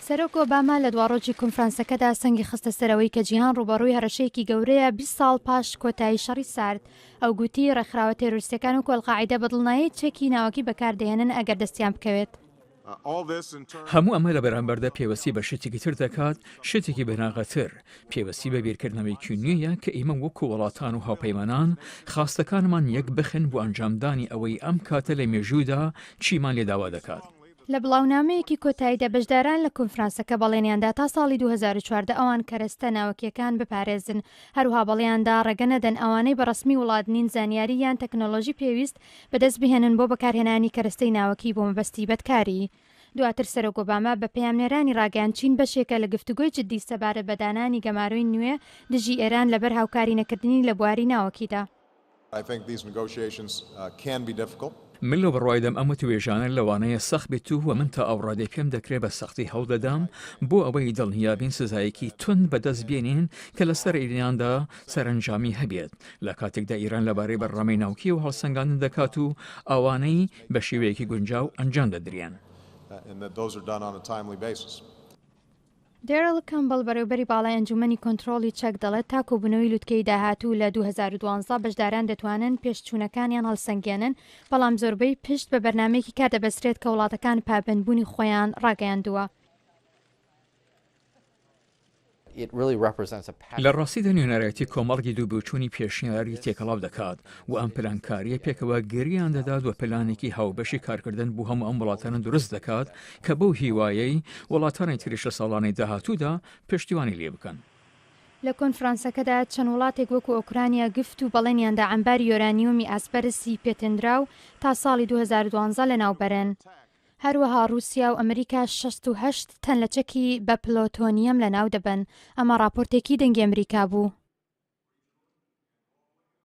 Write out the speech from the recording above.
سەرۆک ئۆباما لە دواڕۆژی کۆنفرانسەکەدا سەنگی خستە سەر ئەوەی کە جیهان ڕووبەڕووی هەڕەشەیەکی گەورەیە 20 ساڵ پاش کۆتایی شەڕی سارد. ئەو گوتی، ڕێکخراوە تێرۆریستیەکان وەکو ئەلقاعیدە بە دڵنیایی چەکی ناوەکی بەکاردەهێنن ئەگەر دەستیان بکەوێت. هەموو ئەمە لە بەرامبەردا پێوەستی بە شتێکی تر دەکات، شتێکی بناغەتر، پێوەستی بە بیرکردنەوەیەکی نوێیە کە ئیمە وەکو وڵاتان و هاوپەیمانان خواستەکانمان یەک بخەین بۆ ئەنجامدانی ئەوەی ئەم کاتە لە مێژوودا چیمان لێ داوا دەکات. لە بڵاونامەیەکی کۆتاییدا بەشداران لە کۆنفرانسەکە بەڵێنیاندا تا ساڵی 2014 ئەوان کەرەستە ناوەکییەکان بپارێزن، هەروەها بەڵیاندا ڕێگە نەدەن ئەوانەی بە ڕەسمی وڵات نین زانیاری یان تەکنۆلۆژی پێویست بەدەست بهێنن بۆ بەکارهێنانی کەرەستەی ناوەکی بۆ مەبەستی بەدکاری. دواتر سەرۆک ئۆباما بە پەیامنێرانی ڕاگەیاند چین بەشێکە لە گفتوگۆی جددی سەبارەت بە دانانی گەمارۆی نوێ دژی ئێران لەبەر هاوکاری نەکردنی لە بواری ناوەکیدا. من لەو بڕوایدام ئەم وتوێژانە لەوانەیە سەخت بێت و من تا ئەو ڕادەی پێم دەکرێت بە سەختی هەوڵ دەدەم بۆ ئەوەی دڵنیابین سزایەکی توند بەدەست بێنین کە لەسەر ئیراندا سەرەنجامی هەبێت لە کاتێکدا ئیران لەبارەی بەرنامەی ناوکیەوە هەڵسەنگاندن دەکات و ئەوانەی بە شێوەیەکی گونجاو ئەنجام دەدرێن. دێرل کەمبڵ، بەڕێوەبەری باڵای ئەنجوومەنی کۆنترۆڵی چەک دەڵێت، تا کۆبوونەوەی لوتکەی داهاتوو لە 2012 بەشداران دەتوانن پێشچوونەکانیان هەڵسەنگێنن، بەڵام زۆربەی پشت بە بەرنامەیەکی کار دەبەسترێت کە وڵاتەکان پابەندبوونی خۆیان ڕاگەیاندووە. لە ڕاستیدا نوێنەرایەتی کۆمەڵگی دوو بۆچوونی پێشنیاری تێکەڵاو دەکات و ئەم پلانکارییە پێکەوە گریان دەدات و پلانێکی هاوبەشی کارکردن بۆ هەموو ئەم وڵاتانە دروست دەکات کە بەو هیوایەی وڵاتانی تریش لە ساڵانی داهاتوودا پشتیوانی لێ بکەن. لە کۆنفرانسەکەدا چەند وڵاتێک وەکو ئۆکرانیا گفت و بەڵێنیان دا عەمباری یۆرانیۆمی ئاستبەرزی پێتێندراو تا ساڵی 2012 لەناوبەرن. هەروەها ڕووسیا و ئەمریکا 68 تەن لە چەکی بە پلۆتۆنیەم لەناو دەبەن. ئەمە ڕاپۆرتێکی دەنگی ئەمریکا بوو.